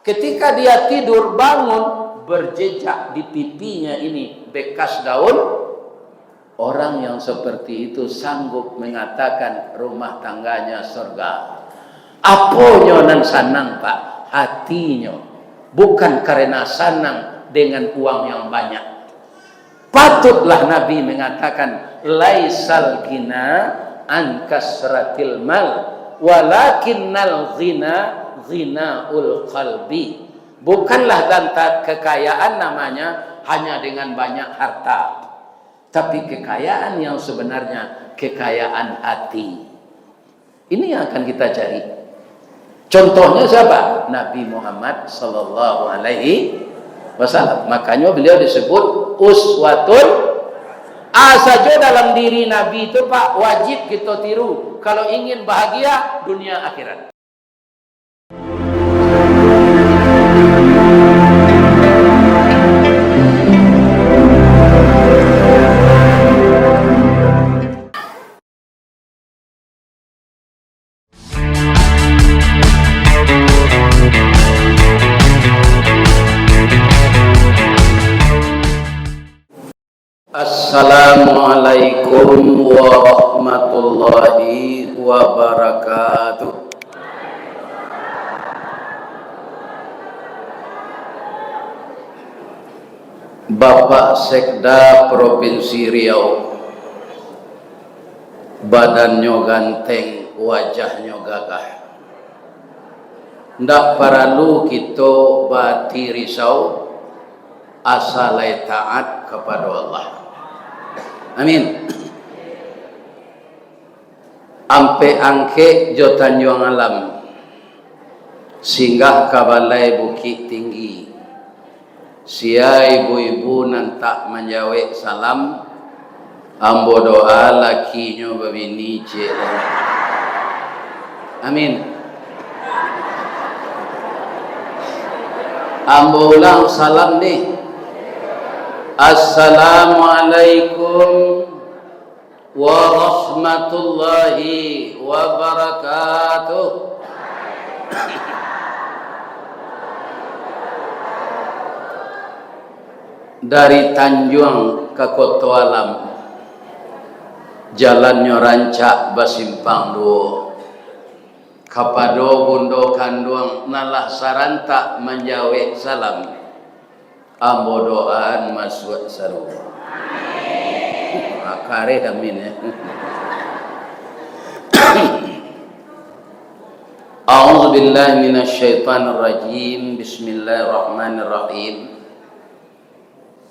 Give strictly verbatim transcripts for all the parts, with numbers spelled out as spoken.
Ketika dia tidur, bangun, berjejak di pipinya ini bekas daun. Orang yang seperti itu sanggup mengatakan rumah tangganya surga. Aponyo nan sanang, Pak? Hatinyo. Bukan karena sanang dengan uang yang banyak. Patutlah Nabi mengatakan, "Laisal ghina an kasratil mal, walakinnal ghina ghinaul qalbi." Bukanlah lantaran kekayaan namanya hanya dengan banyak harta, tapi kekayaan yang sebenarnya kekayaan hati. Ini yang akan kita cari. Contohnya siapa? Nabi Muhammad sallallahu alaihi wasallam. Makanya beliau disebut uswatun. A sajo dalam diri Nabi itu, Pak, wajib kita tiru kalau ingin bahagia dunia akhirat. Assalamualaikum warahmatullahi wabarakatuh. Bapak Sekda Provinsi Riau, badannyo ganteng, wajahnyo gagah. Ndak paralu kito baati risau, asa lai taat kapado Allah. Amin. Ampek Angkek jo Tanjuang Alam, singgah ka balai Bukik Tinggi. Sia ibu-ibu nan tak manjawek salam, ambo doa lakinyo babini ciek lai. Amin. Ambo ulang salam ni. Assalamualaikum warahmatullahi wabarakatuh. Dari Tanjuang ka Koto Alam, jalannyo rancak basimpang duo. Kapado bundo kanduang nan lah sarantak manjawek salam, ambo doaan masuak sarugo. Ah, kareh amin, ya. A'udzubillahi minasyaitonirrajim. Bismillahirrahmanirrahim.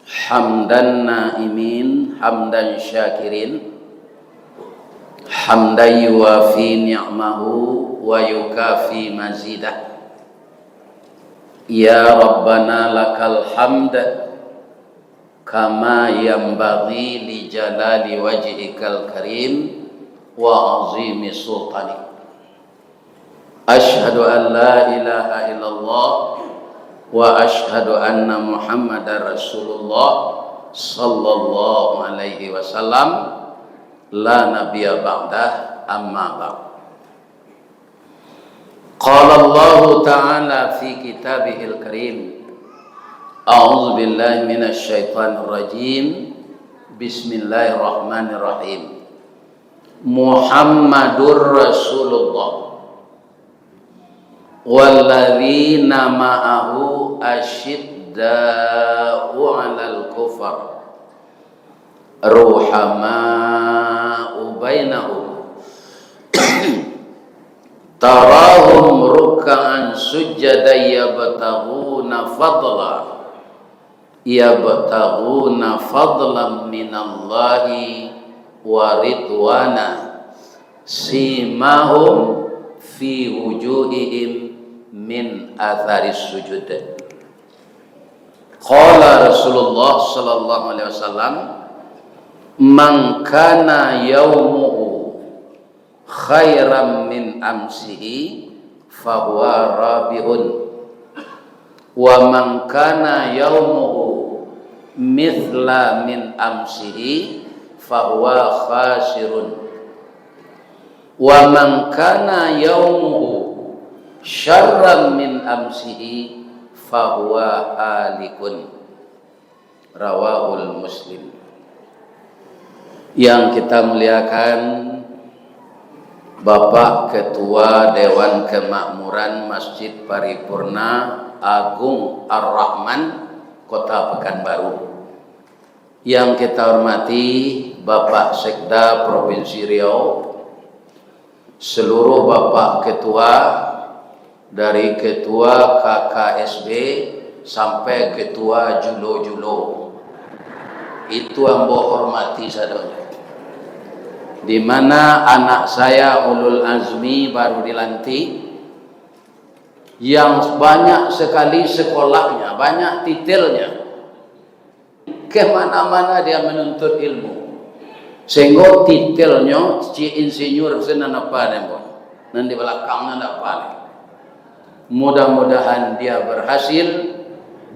Hamdan na'imin, hamdan syakirin, hamdan yuwafi ni'mahu wa yukafi mazidah. Ya Rabbana lakal hamd, kama yanbaghi li jalali wajhikal karim wa azimi sultanik. Asyhadu an la ilaha illallah wa asyhadu anna Muhammadar Rasulullah sallallahu alaihi wasallam, la nabiyya ba'dah, amma ba'd. Qala Allahu ta'ala fi kitabihil karim, a'udzu billahi minasy syaithanir rajim. Bismillahirrahmanirrahim. Muhammadur Rasulullah walladzina ma'ahu asyidda'u 'alal kufar, ruhama'u bainahum, tarahum ruk'an sujjadan yabtaghuna fadla, yabtaghuna fadlan minallahi wa ridwana, simahum fi wujuhihim min atharis sujud. Qala Rasulullah sallallahu alaihi wasallam, "Man kana yaumuhu khairan min amsihi, fahuwa rabihun. Wa man kana yaumuhu mithla min amsihi, fahuwa khasirun. Wa man kana yaumuhu syarran min amsihi fahuwa halikun. Rawahul Muslim. Yang kita muliakan, Bapak Ketua Dewan Kemakmuran Masjid Paripurna Agung Ar-Rahman, Kota Pekanbaru. Yang kita hormati, Bapak Sekda Provinsi Riau, seluruh Bapak Ketua, dari Ketua K K S B sampai Ketua Julo-Julo. Itu ambo hormati sadonyo. Di mana anak saya Ulul Azmi baru dilantik, yang banyak sekali sekolahnya, banyak titelnya. Kemana-mana dia menuntut ilmu. Sehingga titelnyo cik insinyur se nan apa deh, nan di balakang nan apa deh. Mudah-mudahan dia berhasil,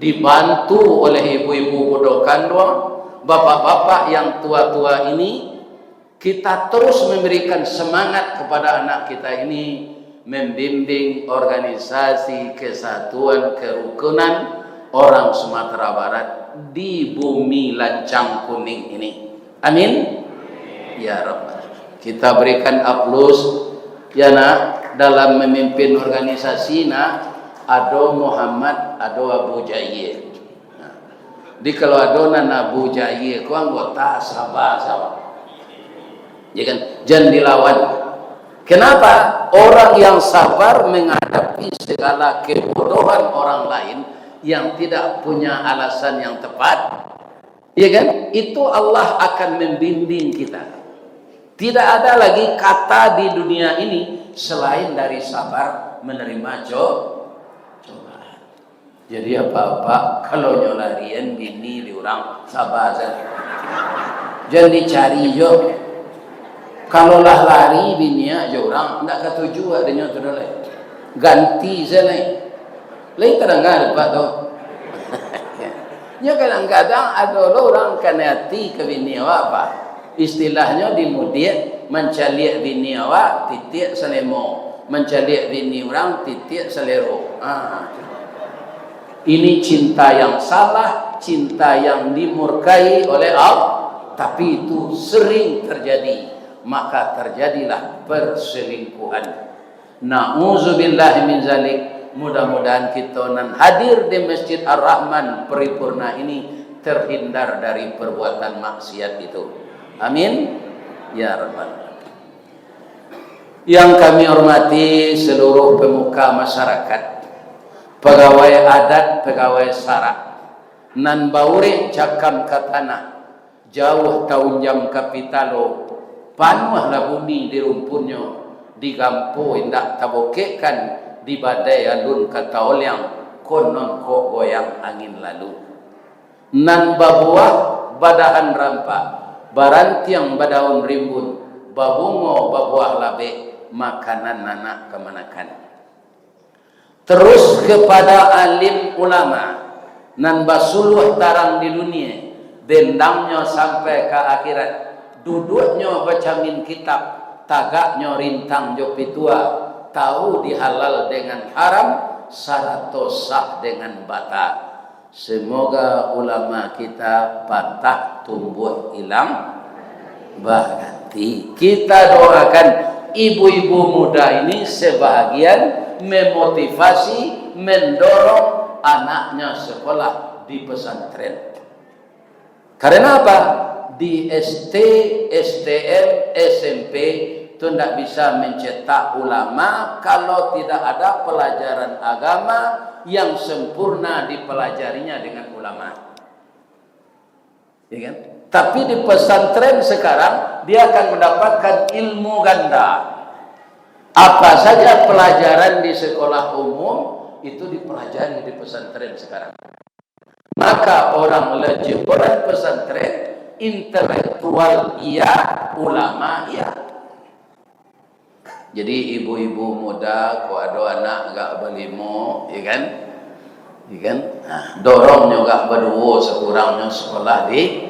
dibantu oleh ibu-ibu bodoh kanduang, bapak-bapak yang tua-tua ini, kita terus memberikan semangat kepada anak kita ini, membimbing organisasi kesatuan kerukunan orang Sumatera Barat di bumi lancang kuning ini. Amin. Ya Rabbal. Kita berikan aplaus, ya nak, dalam memimpin organisasi nak, ado Muhammad, ado Abu Jahil. Nah, di kalau ado nan Abu Jahil ko anggota, sabar sajo. Ya kan? Jangan dilawan. Kenapa? Orang yang sabar menghadapi segala kebodohan orang lain yang tidak punya alasan yang tepat, ya kan? Itu Allah akan membimbing kita. Tidak ada lagi kata di dunia ini selain dari sabar menerima co-, cobaan. Jadi apa-apa, kalau nyo larian bini di urang, sabar sajo. Jan dicari jo. Kalau lah lari bini jo urang, ndak katuju adonyo tu doh lai. Ganti sajo lai. Lai tadanga dek Apak tu. Nyo kadang-kadang ado lo urang kanai ati ka bini awak, Pak. Istilahnyo di mudiak, mancaliak bini awak, titiak salemo. Mancaliak bini urang, titiak salero. Ah, ini cinta yang salah, cinta yang dimurkai oleh Allah. Tapi itu sering terjadi, maka terjadilah perselingkuhan. Na'udzubillahi min zalik. Mudah-mudahan kito nan hadir di Masjid Ar-Rahman Paripurna ini terhindar dari perbuatan maksiat itu. Amin. Ya Rabbal. Yang kami hormati seluruh pemuka masyarakat, pegawai adat, pegawai sara, nan baurek cakam ka tanah, jauah taunjam ka pitalo, panuahlah bumi di rumpunnyo, di gampo indak tabokekkan, di badai alun ka taoliang, konon kok goyang angin lalu. Nan babuah badahan rampak, barantiang badaun rimbun, babungo babuah labek, makanan anak kamanakan. Terus kepada alim ulama, nan basuluah tarang di dunia, bendangnyo sampai ka akhirat, duduaknyo bacamin kitab, tagaknyo rintang jo pitua, tahu di halal dengan haram, sarato sah dengan bata. Semoga ulama kita patah tumbuh hilang baganti. Kita doakan ibu-ibu muda ini sebahagian memotivasi, mendorong anaknya sekolah di pesantren. Karena apa? Di S T, S T M, S M P tu ndak bisa mencetak ulama kalau tidak ada pelajaran agama yang sempurna dipelajarinya dengan ulama. Ya kan? Tapi di pesantren sekarang, dia akan mendapatkan ilmu ganda. Apa saja pelajaran di sekolah umum, itu dipelajari di pesantren sekarang. Maka orang lah jebolan pesantren, intelektual iya, ulama iya. Jadi ibu-ibu muda, kok ado anak agak balimo, ya kan? Ya kan? Nah, dorongnyo agak baduo, sakurangnyo sekolah di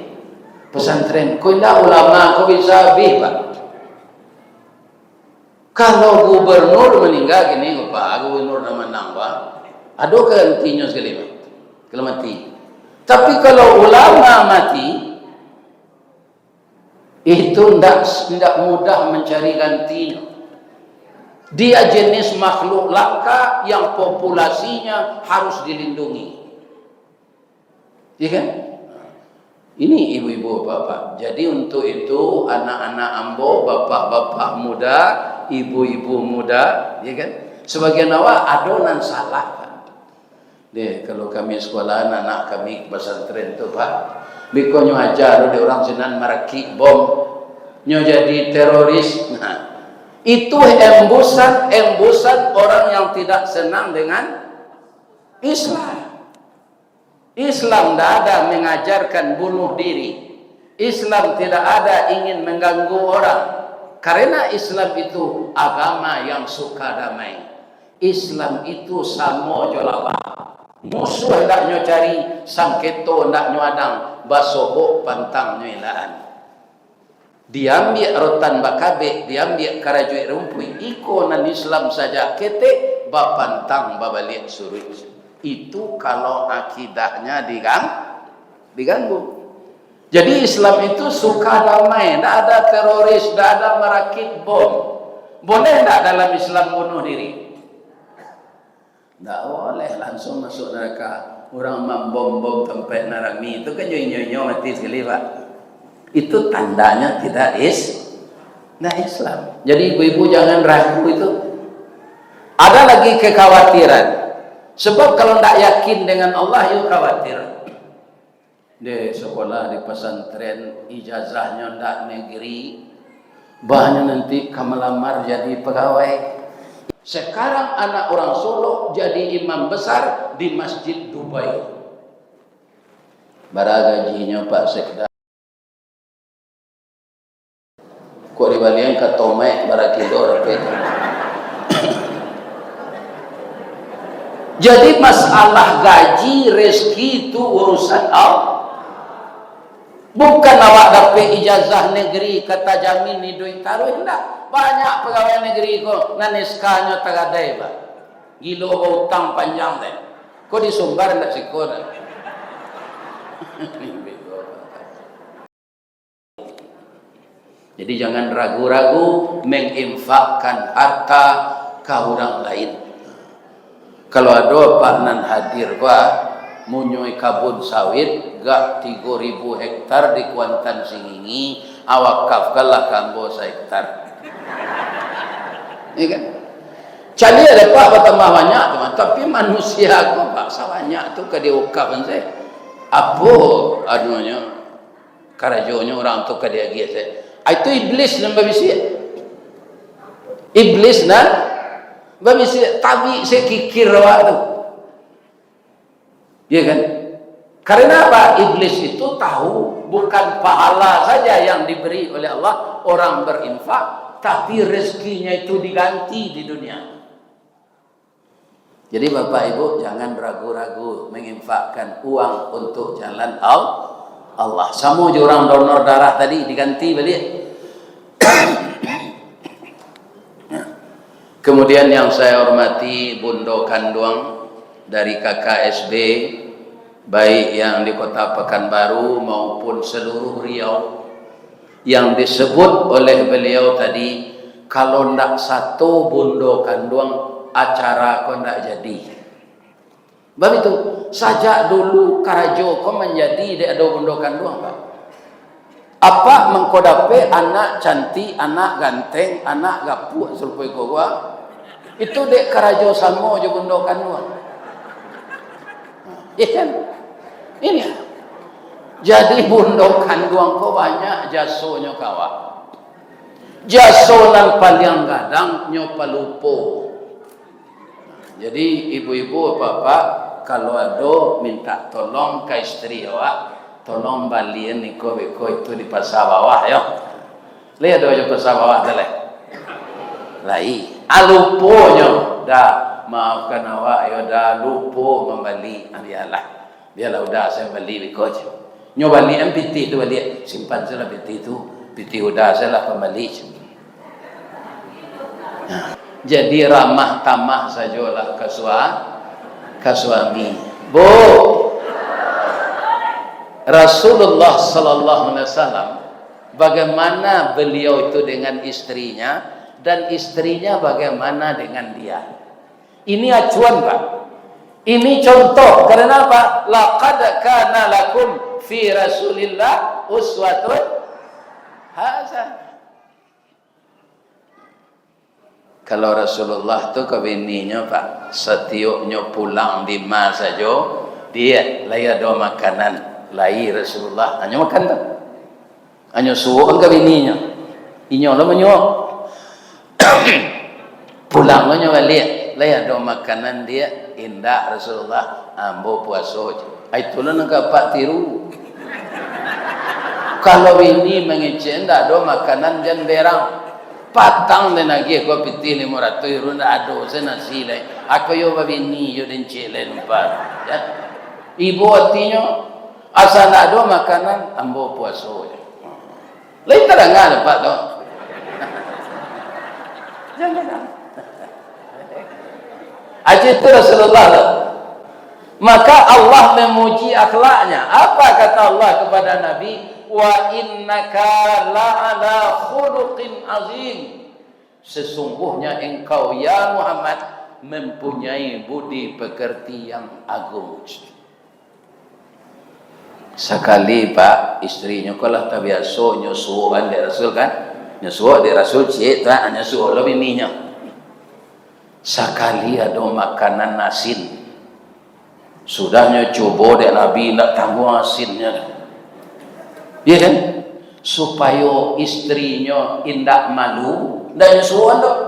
pesantren. Kok indak, ulama ko bisa abih, Pak. Kalau gubernur maningga kini, Pak, gubernur nan manang, Pak, ado gantinyo sakali, Pak, kalau mati. Tapi kalau ulama mati, itu ndak, ndak mudah mancari gantinyo. Dia jenis makhluk langka yang populasinya harus dilindungi. Iya kan? Ini ibu-ibu, bapak-bapak. Jadi, untuk itu, anak-anak ambo, bapak-bapak muda, ibu-ibu muda, ya kan? Sebagian awak ado nan salah, Pak. Deh, kalau kami sekolah, anak kami ke pesantren tu, Pak, bikonyo aja tu dek urang sinan marakik bom, nyo jadi teroris. Nah, itu embusan-embusan orang yang tidak senang dengan Islam. Islam tidak ada mengajarkan bunuh diri. Islam tidak ada ingin mengganggu orang. Karena Islam itu agama yang suka damai. Islam itu samo jo lalah. Musuh hendaknyo cari, sangketo hendaknyo adang, basobok pantangnyo ilaan. Diambiak rotan bakabek, diambiak karajuik rumpuik, iko nan Islam sajak ketek, bapantang babaliak suruik. Itu kalau akidahnyo digang-, diganggu. Jadi, Islam itu suka damai, ndak ada teroris, ndak ada marakit bom. Boleh ndak dalam Islam bunuh diri? Ndak boleh, langsung masuk neraka. Urang mambom-bom tampek nan rami tu kan, jo inyo-inyo mati sakali, Pak. Itu tandanya tidak is-, ndak Islam. Jadi, ibu-ibu jangan ragu itu. Ada lagi kekhawatiran. Sebab kalau ndak yakin dengan Allah, yo khawatir. Deh, sekolah di pesantren, ijazahnyo ndak negeri, bahnyo nanti ka malamar jadi pegawai. Sekarang anak urang Solok jadi imam besar di Masjid Dubai. Bara gajinyo, Pak Sekda? Kok dibalian ka tomaik bara kilo, tapi. Jadi, masalah gaji, rezeki, itu urusan Allah. Bukan awak dapek ijazah negeri ka tajamin iduik taruih, indak. Banyak pegawai negeri ko nan S K-nyo tagadai, Pak. Gilo bautang panjang teh. Ko disumbar indak siko teh. Jadi, jangan ragu-ragu menginfakkan harta ka urang lain. Kalau ado apak nan hadir, Pak, munyoi kabun sawit, gak tigo ribu hektar di Kuantan Singingi, awakafkanlah ka ambo sahektar. Iya kan? Caliak dek Apak batambah banyak tu, tapi manusia ko, Pak, sabanyak tu ka diwakafkan se. Apo anunyo? Karajonyo urang tu ka diagiah se. Ah, itu iblis nan babisiak. Iblis nan babisiak, tabik se kikir awak tu. Ya kan? Karena apa? Iblis itu tahu bukan pahala saja yang diberi oleh Allah orang berinfak, tapi rezekinya itu diganti di dunia. Jadi, Bapak Ibu, jangan ragu-ragu menginfakkan uang untuk jalan Al-, Allah. Samo jo urang donor darah tadi, diganti baliak. Kemudian, yang saya hormati Bundo Kanduang dari K K S B, baik yang di Kota Pekanbaru maupun seluruh Riau, yang disebut oleh beliau tadi, kalau ndak sato Bundo Kanduang, acara ko ndak jadi. Baitu, sajak dulu karajo ko manjadi dek ado Bundo Kanduang, Pak. Apak mangko dapek anak cantik, anak ganteng, anak gapuak sarupo iko ko, itu dek karajo samo jo Bundo Kanduang. Iya kan? Ini. Jadi, Bundo Kanduang ko banyak jasonyo ka awak. Jaso nan paliang gadang nyo palupo. Jadi, ibu-ibu, bapak, kalau ado minta tolong ka istri awak, tolong balian iko beko itu di Pasar Bawah, yo. Lai ado jo Pasar Bawah tu, lai? Lai. Ah, luponyo. Da, maafkan awak, yo, da, lupo mambali. Ah, bialah. Bialah, uda se bali beko se. Nyo balian pitih tu baliak. Simpan se lah pitih tu. Pitih uda se lah pambali se. Nah, jadi ramah tamah sajolah ka sua-, ka suami. Bu, Rasulullah sallallahu alaihi wasallam, bagaimana beliau itu dengan istrinya, dan istrinya bagaimana dengan dia? Ini acuan, Pak. Ini contoh. Karena apa? Laqad kana lakum fi Rasulillah uswatun hasanah. Kalau Rasulullah tu ka bininyo, Pak, satioknyo pulang di ma sajo, diak, lai ado makanan, lai Rasulullah, hanyo makan tu. Hanyo suok ka bininyo. Inyo lah manyuok. Pulang lo nyo baliak, lai ado makanan, diak? Indak, Rasulullah, ambo puaso je. Ai, itulah nan ka apak tiru. Kalau bini mangecek, ndak ado makanan, jan berang. Patang den agiah ko pitih limo ratuih ribu, ndak ado se nasi lai. Ako yo babini yo den cek lai numpang. Ya. Ibo atinyo, asa ndak ado makanan, ambo puaso je. Lai tadanga dek apak tu? Jan tadanga. Aja itu Rasulullah tu. Maka Allah memuji akhlaknya. Apa kata Allah kepada Nabi? "Wa innaka la'ala khuluqin azim." Sesungguhnya engkau, ya Muhammad, mempunyai budi pekerti yang agung. Sakali, Pak, istrinyo ko lah tabiaso nyo suokan dek Rasul, kan? Nyo suok dek Rasul, ciek, tak, nyo suok lo bininyo. Sakali ado makanan asin, sudah nyo cubo dek Nabi, indak tangguang asinnyo. Iya, kan? Supayo istrinyo indak malu, indak nyo suokan doh.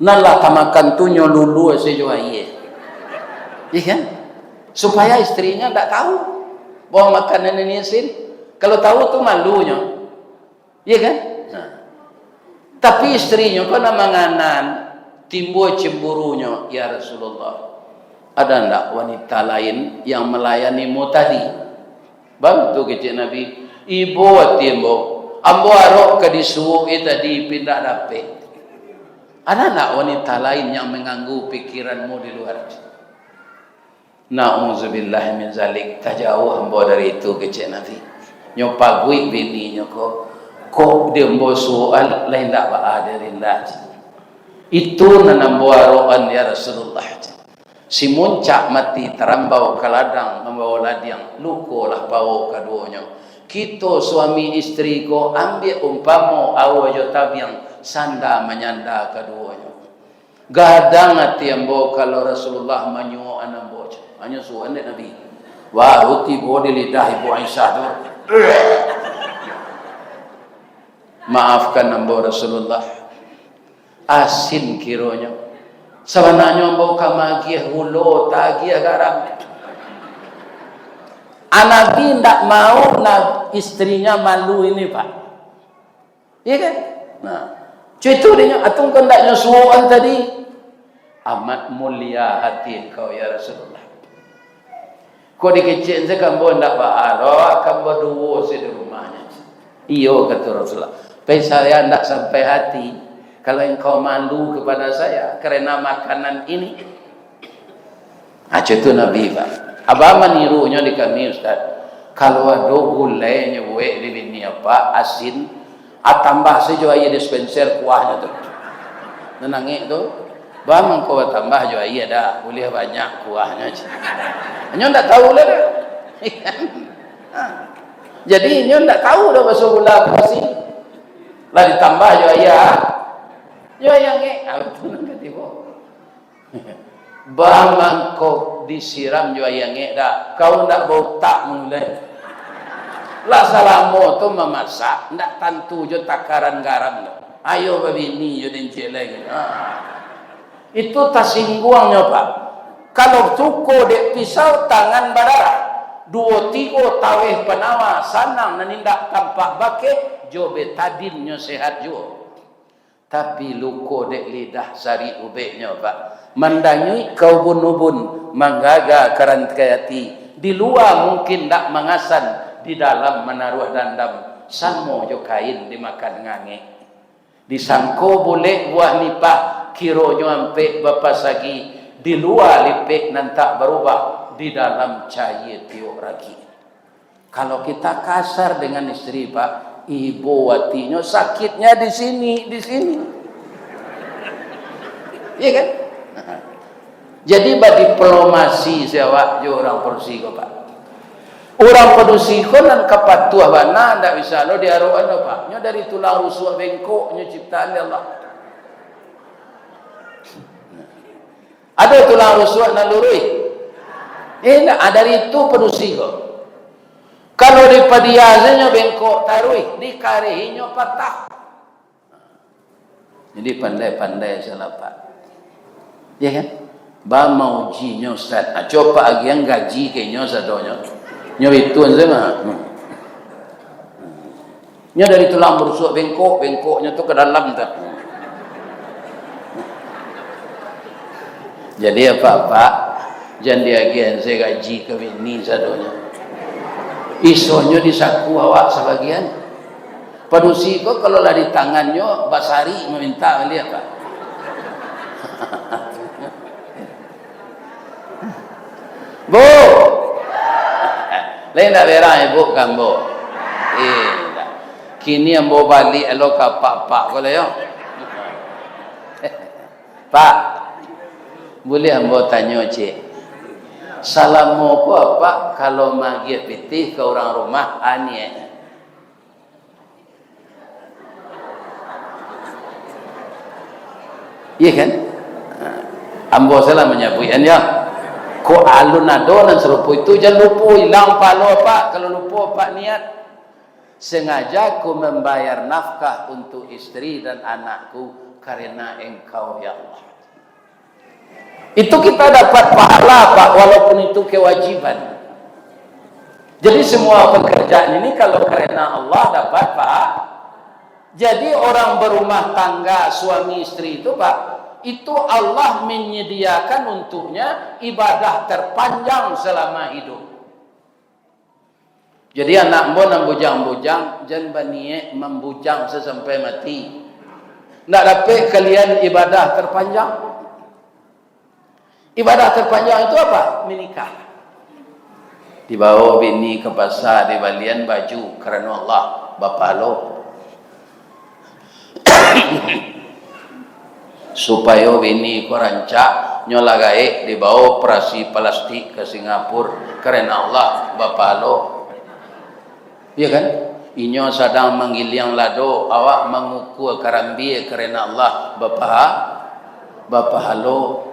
Nan lah tamakan tu nyo lulua sajo aia. Iya, kan? Supaya istrinyo ndak tahu bahwa makanan ini asin. Kalau tahu tu malunyo. Iya, kan? Nah. Tapi istrinyo ko nan manganan, timbua cemburunyo, "Ya Rasulullah, ada ndak wanita lain yang melayanimu tadi?" Baru tu kecek Nabi, "Ibo ati ambo, ambo arok ka disuok e tadi, pindak dapek. Ada ndak wanita lain yang mengganggu pikiranmu di luar?" "Na'udzubillahi min zalik, tajauah ambo dari itu," kecek Nabi. Nyo paguik bininyo ko, "Kok di ambo suok lai ndak baa dari indak?" "Itu nan ambo arokan, ya Rasulullah." Si muncak mati tarambau ka ladang mambawa ladiang, lukolah pawok kaduonyo. Kito suami istri ko ambiak umpamo aua jo tabiang, sanda manyanda kaduonyo. Gadang ati ambo kalau Rasulullah manyuokan ambo, hanyo suokan dek Nabi. Baru tibo di lidah Ibu Aisyah tu. Maafkan ambo Rasulullah. Asin kironyo. Sabananyo ambo ka magiah gulo, tagiah garam. A Nabi ndak mau na-, istrinya malu ini, Pak. Iya, kan? Nah, cuitu dinyo, atau engkau ndak nyo suokan tadi? Amat mulia hati engkau, ya Rasulullah. Kok dikecek se ka ambo ndak baa doh, ka ambo duo se di rumahnyo. Iyo, kata Rasulullah. Tapi saya ndak sampai hati kalau engkau malu kepada saya karena makanan ini. Nah, contoh Nabi, Pak. Abah manirunyo di kami, Ustaz. Kalau ado gulai nyo buek di bini apak, asin, ah, tambah sajo aia dispenser kuahnyo tu. Nan angek tu, bah, mangko batambah jo aia dah, buliah banyak kuahnyo, cik. Inyo ndak tahu lah dah. Ha. Jadi, inyo ndak tahu dah baso gula apo asin. Lah ditambah jo aia, jo aia angek. Ah, batua nan ka tibo. Bah, mangko disiram jo aia angek dah. Kau ndak bautak mangulai. Lah salamo tu mamasak, ndak tantu jo takaran garam tu. Ayo babini jo den cek lai. Ha. Itu tasingguangnyo, Pak. Kalau tuko dek pisau, tangan badarah. Duo tigo taweh panawa, sanang nan indak tampak bakeh, jo betadinnyo sehat juo. Tapi luko dek lidah sari ubeknyo, Pak. Mandanyuik ka ubun-ubun, manggaga ka rantai ati. Di lua mungkin ndak mangasan, di dalam manaruah dandam. Samo jo kain dimakan angek. Disangko bulek buah nipah, kironyo ampek bapasagi, di lua lipek nan tak barubah, di dalam cayie tiok ragi. Kalau kita kasar dengan isteri, Pak, ibo atinyo sakitnya di sini, di sini. Iya kan? Jadi, badiplomasi se awak jo urang padusi ko, Pak. Urang padusi ko nan ka patuah bana, ndak bisa lo diarokan lo, Pak. Nyo dari tulang rusuak bengkok nyo ciptaan dek Allah. Ado tulang rusuak nan luruih? Indak, ah, dari itu padusi ko. Kalau dipadia se nyo bengkok taruih, dikarihi nyo patah. Jadi pandai-pandai salah, Pak. Ya kan? Ba maujinyo, Ustaz. Ah, coba agian gaji ka inyo sadonyo. Nyo itu se mah. Hmm. Nyo dari tulang rusuk bengkok, bengkoknyo tu ka dalam tu. Jadi, apak-apak, jan diagiahan se gaji ka bini sadonyo. Isonyo disaku awak sabagian. Padusi ko kalau lah di tangannyo, basari maminta baliak, Pak. Bu! Lai ndak berang ibu ka ambo? Indak. Kini ambo baliak lo ka apak-apak ko lai yo. Pak, buliah ambo tanyo ciek? Salamo ko apak kalau magiah pitih ka urang rumah, aniek? Iya kan? Ha, ambo salah manyabuik kan, ya. Kok alun ado nan sarupo itu, jan lupo, ilang pahalo apak, kalau lupo apak niat. Sengaja ku mambayar nafkah untuk isteri dan anakku karena Engkau, ya Allah. Itu kita dapat pahala, Pak, walaupun itu kewajiban. Jadi, semua pekerjaan ini kalau karena Allah dapat pahala. Jadi, orang berumah tangga, suami isteri itu, Pak, itu Allah menyediakan untuknya ibadah terpanjang selama hidup. Jadi, anak ambo nan bujang-bujang, jan baniek mambujang sasampai mati. Ndak dapek kalian ibadah terpanjang. Ibadah terpanjang itu apa? Menikah. Dibawa bini ka pasa, dibalian baju karano Allah, bapahalo. Supayo bini ko rancak, nyo lah gaek, dibawa operasi plastik ka Singapura, karano Allah, bapahalo. Iya kan? Inyo sadang manggiliang lado, awak mangukua karambia, karano Allah, bapaha-, bapahalo.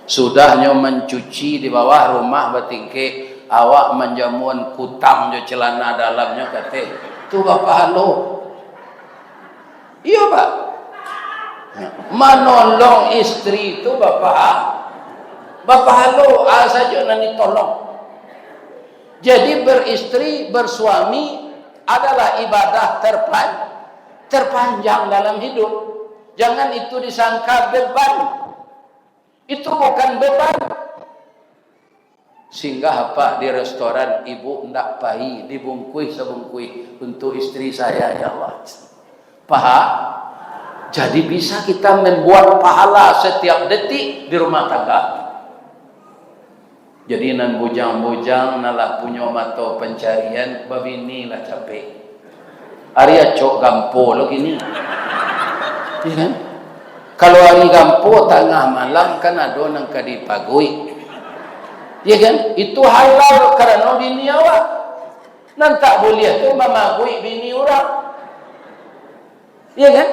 Sudahnyo mancuci di bawah rumah batingkek, awak manjamuan kutang jo celana dalamnyo kateh, tu bapahalo. Iyo, Pak. Manolong isteri tu bapa-, bapahalo, a sajo nan ditolong. Jadi, beristeri, bersuami adalah ibadah terpan-, terpanjang dalam hidup. Jangan itu disangka beban. Itu bukan beban. Singgah apak di restoran, ibu ndak pai, dibungkuih sabungkuih, "Untuk isteri saya, ya Allah." Paha-, jadi bisa kita membuat pahala setiap detik di rumah tangga. Jadi, nan bujang-bujang, nan lah punyo mato pancarian, babini lah capek. Ari acok gampo lo kini. Iya kan? Kalau ari gampo tangah malam kan ado nan ka dipaguik. Iya kan? Itu halal karano bini awak. Nan tak buliah tu mamaguik bini urang. Iya kan?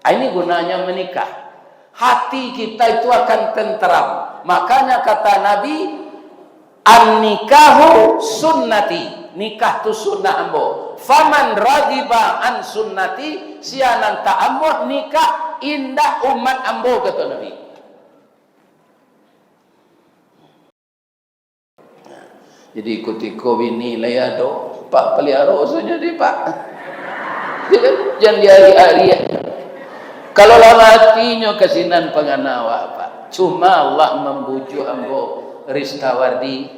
Ah, ini gunanya menikah. Hati kita itu akan tenteram. Makanya kata Nabi, "An-nikahu sunnati." Nikah tu sunnah ambo. "Faman raghiba an sunnati," sia nan tak amuah nikah, indak umat ambo, kata Nabi. Jadi, kutiko bini lai ado, Pak, paliaro sajo di, Pak. Jan diari-ari. Kalau lah mati nyo ka sinan pangana awak, Pak. Cuma Allah mambujuak ambo, Ristawardi,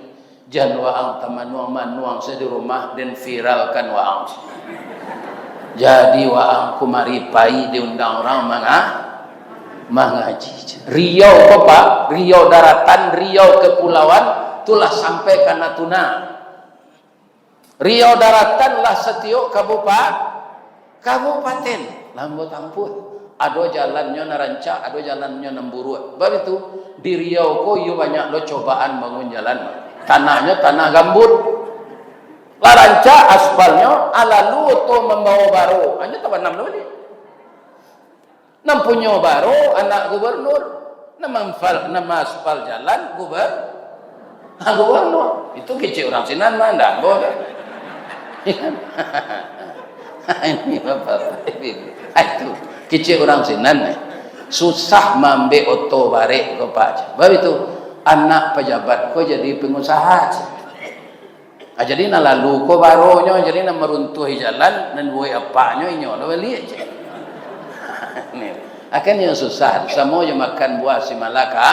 jan waang tamanuang-manuang sajo di rumah, den viralkan waang. Jadi waang kumari pai diundang urang manga-, mangaji. Riau ko, Pak, Riau daratan, Riau kepulauan, tu lah sampai ka Natuna. Riau daratan lah satiok kabupa-, kabupaten. Lambo tampuah. Ado jalannyo nan rancak, ado jalannyo nan buruak. Bab itu, di Riau ko iyo banyak lo cobaan bangun jalan. Tanahnyo tanah gambut. Lah rancak aspalnyo, alalu oto mambawo baro. Hanyo tabanam lo baliak. Nan punyo baro anak gubernur, nan manfal-, nan maaspal jalan guber-, ha, gubernur. Itu kecek urang sinan mah, ndak ambo tu. Ini bapak-bapak, itu kecek urang sinan, eh. Susah maambek oto barek ko, Pak. Bab itu, anak pejabat ko jadi pengusaha. Ah, jadi nan lalu ko baronyo, jadi nan maruntuahi jalan, nan buek apaknyo inyo lo baliak je. Ni, akan yang susah, samo jo makan buah si malaka.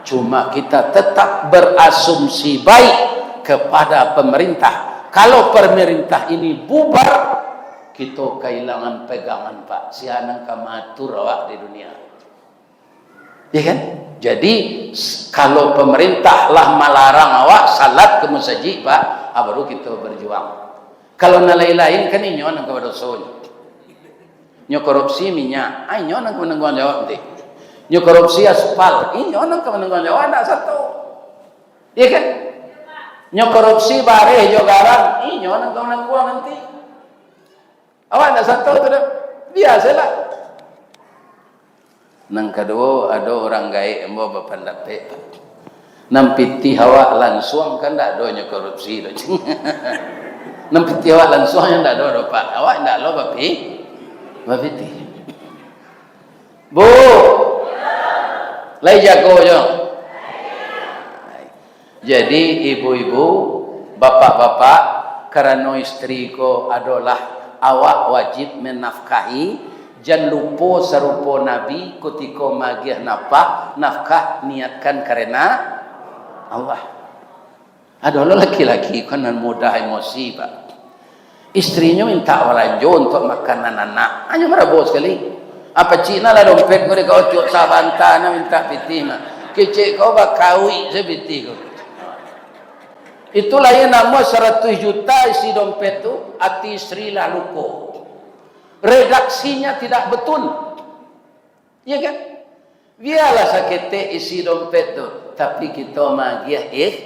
Cuma kita tetap berasumsi baik kepada pemerintah. Kalau pemerintah ini bubar, kita kehilangan pegangan, Pak. Sia nan ka maatur awak di dunia? Ya kan? Jadi, s-, kalau pemerintah lah malarang awak salat ke masajid, Pak, ah, baru kita berjuang. Kalau nan lain-lain, kan inyo nan ka badoso. Nyo korupsi minyak, ah, inyo nan ka manangguang jawab nanti. Nyo korupsi aspal, inyo nan ka manangguang jawab, ndak sato. Ya kan? Nyo korupsi bareh jo garam, inyo nan ka manangguang nanti. Awak ndak sato tu doh. Biasolah. Nan kaduo, ado urang gaek ambo bapandapek, Pak. Nan pitih awak lansuang kan ndak ado nyo korupsi doh. Nan pitih awak lansuang nyo ndak ado doh, Pak. Awak ndak lo bapi-, bapitih. Bu, lai jago jo. Jadi, ibu-ibu, bapak-bapak, karano istri ko adolah awak wajib menafkahi, jan lupo sarupo Nabi kutiko maagiah nafkah, nafkah niatkan karena Allah. Ado lo laki-laki ko nan mudah emosi, Pak. Istrinyo mintak balanjo untuak makanan anak. Hanyo marabo sakali. Apo cik nah lah dompet ko dek kau, tiok sabanta nah mintak pitih mah. Kecek kau bakawik se pitih ko. Itulah yang namo saratuih juta isi dompet tu, ati istri lah luko. Redaksinya tidak betul. Iya kan? Bialah saketek isi dompet tu, tapi kito maagiah ikh-,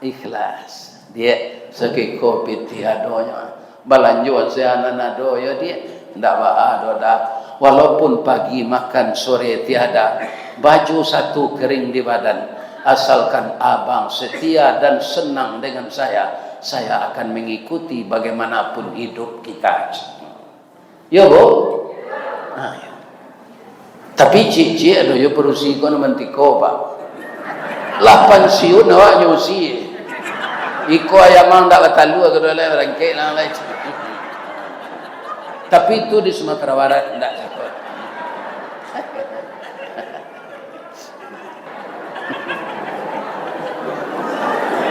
ikhlas. Diak, sakiko pitih adonyo. Balanjo se nan ado yo, Diak. Ndak baa doh, Dak. Walaupun pagi makan, sore tiada, baju satu kering di badan, asalkan abang setia dan senang dengan saya, saya akan mengikuti bagaimanapun hidup kita. Yo, Bu? Ha, yo. Tapi ciek-ciek ado jo padusi ko nan mantiko, Pak. Lah pansiun awak nyo usie. Iko ayam ang ndak batalua, kaduo lai barangkek lah lai. Tapi itu di Sumatera Barat, ndak cako.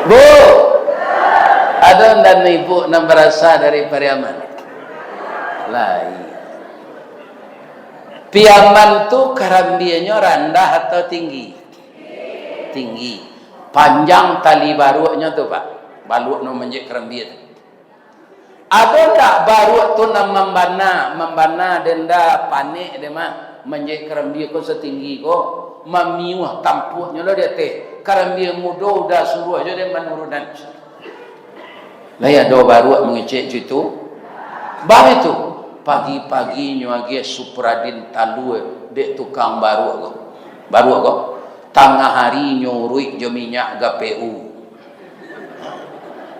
Bu, ado ndak ibu nan barasa dari Pariaman? Lai. Piaman tu karambianyo randah atau tinggi? Tinggi. Panjang tali baruaknyo tu, Pak. Baruak nan manjek karambia tu. Ado ndak baruak tu nan mambana, mambana denda panek deh mah, manjek karambia ko satinggi ko, mamiuah tampuaknyo lo di ateh, karambia mudo udah suruah jo deh manurunan. Lai ado baruak mangecek cak itu? Baitu, pagi-pagi nyo agiah Supradin talua dek tukang baruak ko. Baruak ko, tangah hari nyo uruik jo minyak gapeu.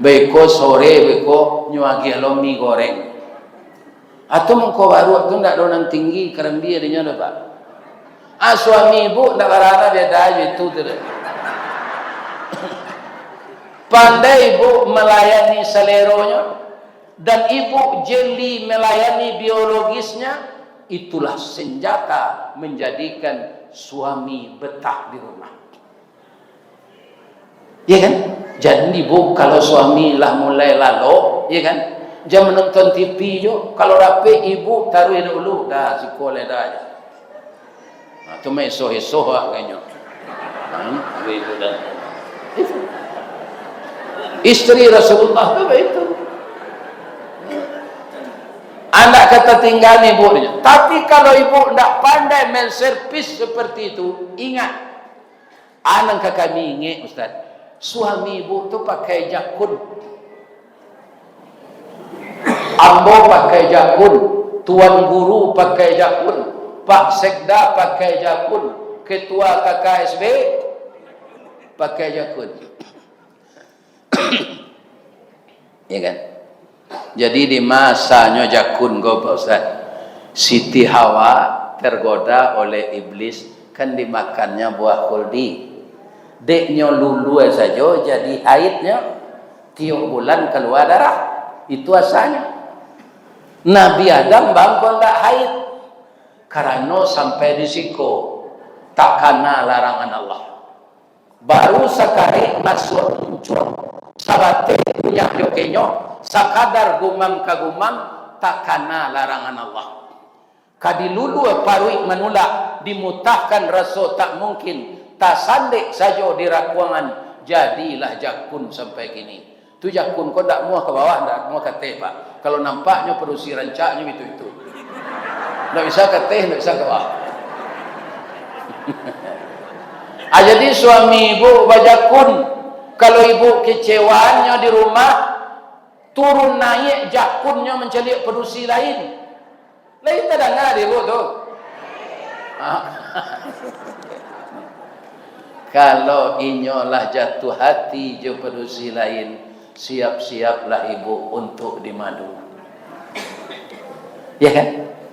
Beko sore beko nyo agiah lo mi goreng. Atau mangko baruak tu ndak ado nan tinggi karambia dinyo doh, Pak. Ah, suami ibu ndak barana beda jo itu tu doh. Pandai ibu melayani saleronyo, dan ibu jeli melayani biologisnya, itulah senjata menjadikan suami betah di rumah. Ya kan? Jadi, Bu, kalau suami lah mulai lalok, ya kan? Jan manonton T V jo, kalau dapek ibu taruih dulu, dah, siko lai dah. Nah, tu mah isoh-isoh agaknyo. Hmm, ibu dah. Itu. Isteri Rasulullah tu baitu. Andak ka tatinggaan ibu nyo. Tapi kalau ibu ndak pandai menservis seperti itu, ingat, Anang ka kami ingek, Ustaz. Suami ibu tu pakai jakun. Ambo pakai jakun. Tuan guru pakai jakun. Pak Sekda pakai jakun. Ketua K K S B pakai jakun. Ya kan? Jadi di masanyo jakun ko, Pak Ustaz, Siti Hawa tergoda oleh iblis, kan dimakannya buah khuldi. Deknyo lulua sajo jadi haidnyo, tiok bulan kalua darah. Itu asanyo. Nabi Adam bangko ndak haid, karano sampai di siko, tak kana larangan Allah. Baru sakarek masuak muncuang, sabateh kunyah jo kenyok, sakadar gumam ka gumam, tak kana larangan Allah. Ka dilulua paruik manulak, dimutahkan raso tak mungkin, tasandek sajo di rakuangan, jadilah jakun sampai kini. Tu jakun ko ndak muah ka bawah, ndak muah ka ateh, Pak. Kalau nampaknyo padusi rancaknyo itu-itu. Ndak bisa ka ateh, ndak bisa ka bawah. Ah, jadi suami ibu bajakun. Kalau ibu kecewaannyo di rumah, turun naiak jakunnyo mancaliak padusi lain. Lai tadanga dek ibu tu? Ah. Kalau inyo lah jatuah hati jo padusi lain, siap-siaplah ibu untuk dimadu. Ya kan?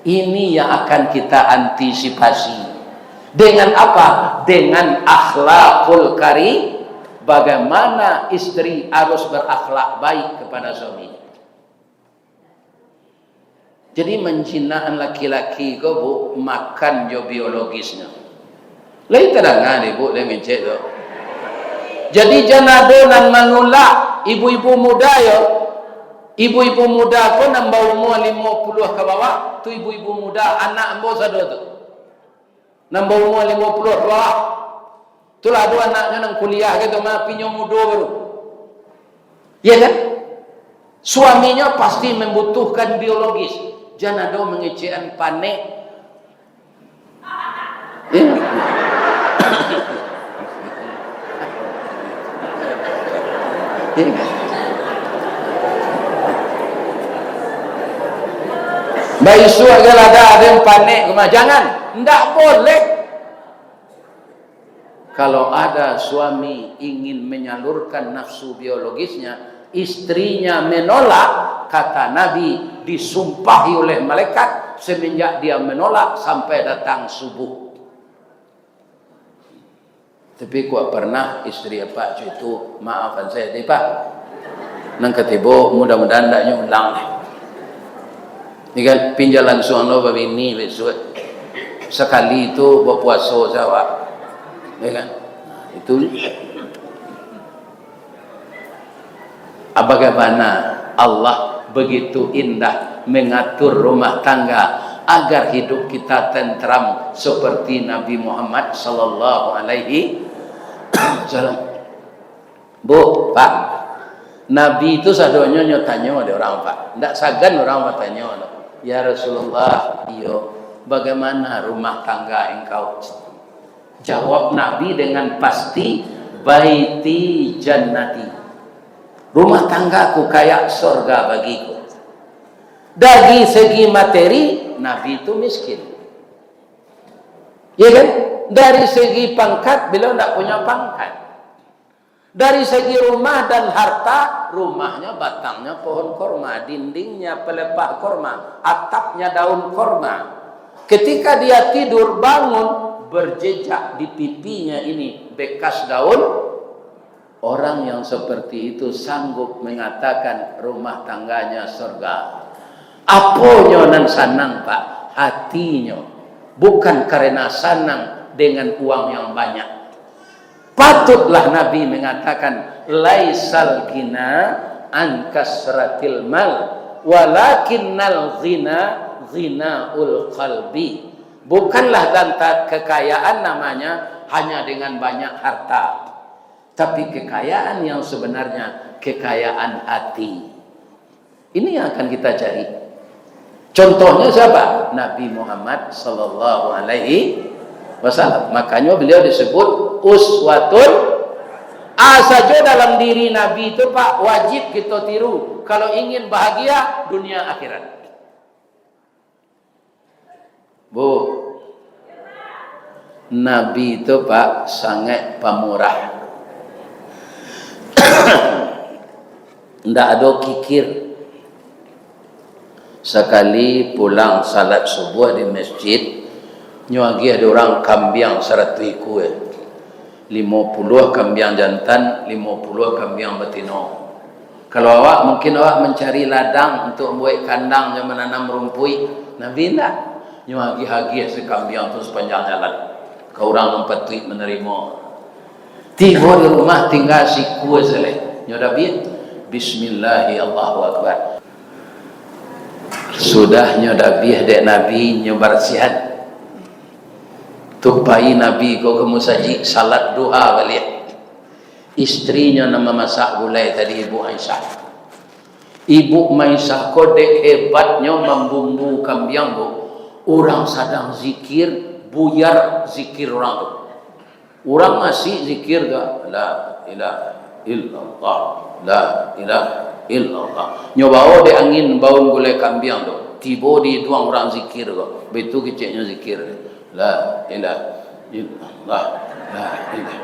Ini yang akan kita antisipasi. Dengan apa? Dengan akhlakul karim. Bagaimana istri harus berakhlak baik kepada suami. Jadi, manjinaan laki-laki ko, Bu, makan jo biologisnyo. Lai tadanga dek ibu, lai mangecek tu. Jadi, jan ado nan manulak ibu-ibu muda yo. Ibu-ibu muda ko nan baumua limo puluah ka bawah, tu ibu-ibu muda, anak ambo sado tu. Nan baumua limo puluah ka bawah. Tu lah ado anaknyo nan kuliah gitu mah, tapi nyo mudo baru. Ya kan? Suaminyo pasti mambutuhkan biologis. Jan ado mangecekan panek. Ya. Ya. Baisuak agiah lah ado, ado nan panek ka rumah. Jangan. Ndak boleh. Kalau ada suami ingin menyalurkan nafsu biologisnya, istrinya menolak, kata Nabi, disumpahi oleh malaikat semenjak dia menolak sampai datang subuh. Tapi kok pernah istri apak cuy tu, maafkan saya deh, Pak. Nan katibo, mudah-mudahan ndak nyo ulang deh. Ni kan, pinjalan suang lo babini besok. Sakali tu bapuaso sawa. Ya kan? Nah, itu. Ah, bagaimana Allah begitu indah mengatur rumah tangga agar hidup kita tentram seperti Nabi Muhammad sallallahu alaihi wasallam. Bu, Pak, Nabi itu sadonyo nyo tanyo dek urang, Pak. Ndak sagan urang batanyo, "Ya Rasulullah, iyo, bagaimana rumah tangga engkau?" Jawab Nabi dengan pasti, "Baiti jannati." Rumah tanggaku kayak sorga bagiku. Dari segi materi, Nabi itu miskin. Ya kan? Dari segi pangkat, beliau ndak punya pangkat. Dari segi rumah dan harta, rumahnya batangnya pohon korma, dindingnya pelepah korma, atapnya daun korma. Ketika dia tidur, bangun, berjejak di pipinya ini bekas daun. Orang yang seperti itu sanggup mengatakan rumah tangganya surga. Aponyo nan sanang, Pak? Hatinyo. Bukan karena sanang dengan uang yang banyak. Patutlah Nabi mengatakan, "Laisal ghina an kasratil mal, Walakinnal ghina ghinaul qalbi. Bukanlah lantaran kekayaan namanya hanya dengan banyak harta, tapi kekayaan yang sebenarnya kekayaan hati. Ini yang akan kita cari. Contohnya siapa? Nabi Muhammad sallallahu alaihi wasallam. Makanya beliau disebut uswatun. A sajo dalam diri Nabi itu, Pak, wajib kita tiru. Kalau ingin bahagia dunia akhirat. Bu, Nabi tu, Pak, sangat pamurah. Ndak ado kikir. Sakali pulang salat subuah di masjid, nyo agiah dek urang kambiang saratuih ikua. Limo puluah kambiang jantan, limo puluah kambiang batino. Kalau awak, mungkin awak mancari ladang untuak buek kandang jo mananam rumpuik. Nabi indak. Nyo agiah-agiah se kambiang tu sapanjang jalan ka urang nan patuik manarimo. Tibo di rumah tingga sikua se lai. Nyo dabiah, bismillahi, Allahu Akbar. Sudah nyo dabiah dek Nabi, nyo barasiahan. Tu pai Nabi ko ka musajik, salat duha baliak. Istrinyo nan mamasak gulai tadi, Ibu Aisyah. Ibu Aisyah ko dek hebatnyo mambumbu kambiang tu, urang sadang zikir, buyar zikir urang tu. Urang masih zikir ka, "La ilaha illallah, la ilaha illallah." Nyo bao dek angin baun gulai kambiang tu, tibo di iduang urang zikir ko. Baitu keceknyo zikir. La ilaha illallah. La ilaha.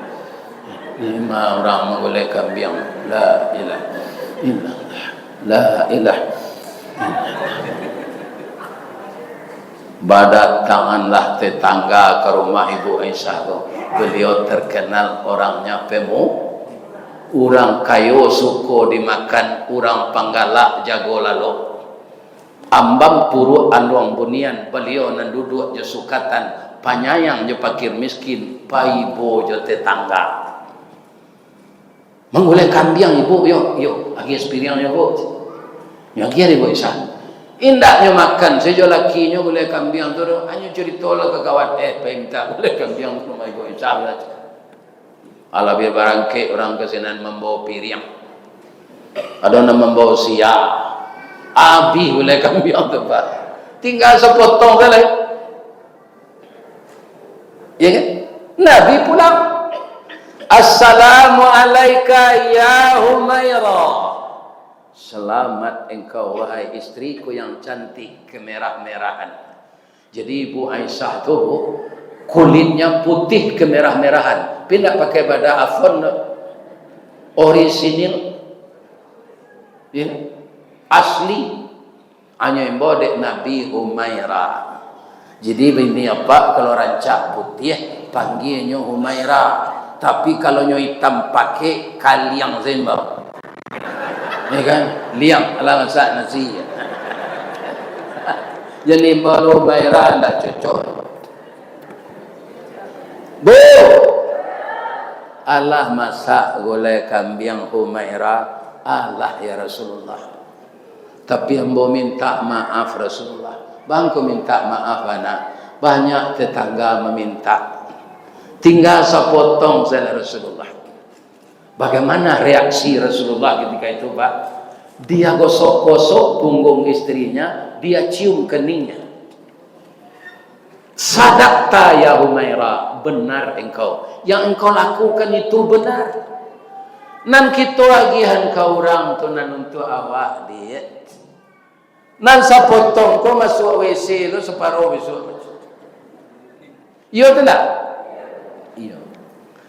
Lima urang manggulai kambiang. La ilaha illallah. La ilaha illallah. Badatanganlah tetangga ka rumah Ibu Aisyah tu. Beliau terkenal orangnya pemu-, urang kayo suko dimakan, urang panggalak jago lalok. Ambang puruak anduang bunian, baliau nan duduak jo sukatan, panyayang jo pakir miskin, paibo jo tetangga. Manggulai kambiang, Ibu, yo, yo, agiah sapiriang yo, Bu. Nyo agiah dek Ibu Aisyah. Indak nyo makan, se jo lakinyo gulai kambiang tu, hanyo curito lah ka kawan, eh, pai mintak gulai kambiang ka rumah Ibu Aisyah lah. Alah, bia barangkek urang ka sinan mambao piriang. Ado nan mambao sia. Abih gulai kambiang tu, Pak. Tingga sapotong se lai. Ya kan? Nabi pulang. "Assalamu alaika ya Humaira." Selamat engkau, wahai istriku yang cantik kemerah-merahan. Jadi, Ibu Aisyah tu kulitnya putih kemerah-merahan. Tapi ndak pakai bada Avon, orisinil. Ya. Asli. Hanyo imbau dek Nabi Humaira. Jadi, bini apak kalau rancak putih, panggianyo Humaira. Tapi, kalau nyo itam pakek, kaliang se imbau. Ya kan? Liang, alah masak nasi. Jadi, imbau Humaira ndak cocok. Bu! Alah masak gulai kambiang Humaira, alah, ya Rasulullah. Tapi ambo mintak maaf, Rasulullah. Baa ko mintak maaf bana? Banyak tetangga mamintak. Tingga sapotong sajo, Rasulullah. Bagaimana reaksi Rasulullah ketika itu, Pak? Dia gosok-gosok punggung istrinya, dia cium keningnya. "Sadakta ya Humaira, benar engkau. Yang engkau lakukan itu benar. Nan kito agiahan ka urang tu nan untuak awak, Diak. Nan sapotong ko masuak W C tu saparuah bisuak." Iyo tu ndak? Iyo.